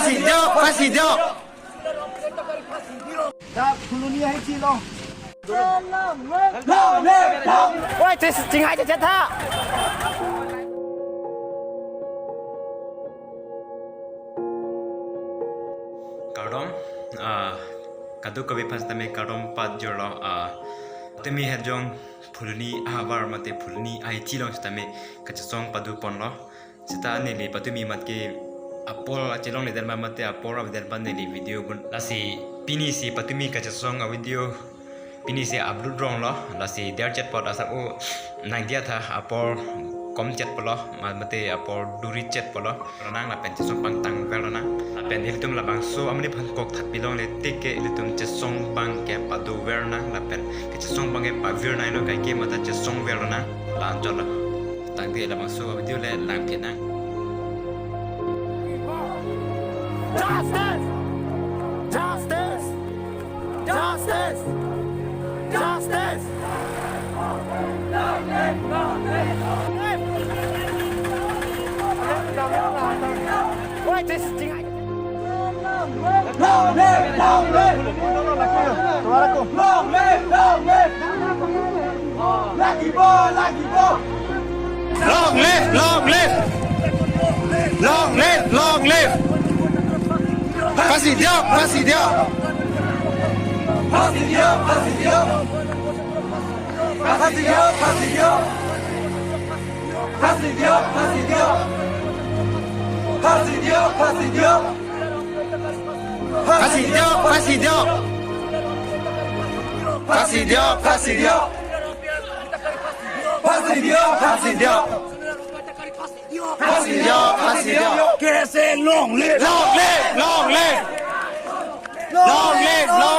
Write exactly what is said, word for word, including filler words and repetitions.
Phasi diok, phasi diok. Dak Phuloni ahithi along. Oi, chis-, chinghai chechet tha. Kardom, ah, kadokave aphan sitame kardom pajirlo, ah, tumi hejong Phuloni ahavar mate Phuloni ahithi along sitame kachesong padoponlo. Seta neli patumi mat ke apor chelongledet ma mate apor avedet ma neli video bun. Lasi pini si patumi kachesong a-video pini si upload ronglo, lasi derchet apot asap o nangdiya tha, apor komchet pulo, ma-, mate apor duri chet pulo. Ronang lapen chesong pangtang ver ronang. Lapen ilitum labangso amonit aphan kok thap pilongle tik ke ilitum chesong pangke pado ver ronang lapen kachesong pangke pavir nanglo, kaike mata chesong ver ronang. Lanchotlo. Tangte labangso video le langphi nang. Justice! Justice! Justice! Justice! Why this is thing? Long live! Long live! Long live! Long live! Lagibo! Lagibo! Long live! Long live! Long live! Long live! Phasi diok! Phasi diok! Phasi diok! Phasi diok! Phasi diok! Phasi diok! Phasi diok! Phasi diok! Phasi diok! Phasi diok! Phasi diok, phasi diok. Phasi diok, phasi diok. Phasi diok, phasi diok. Phasi diok, phasi diok. K S A long live. Long live, long live. Long live, long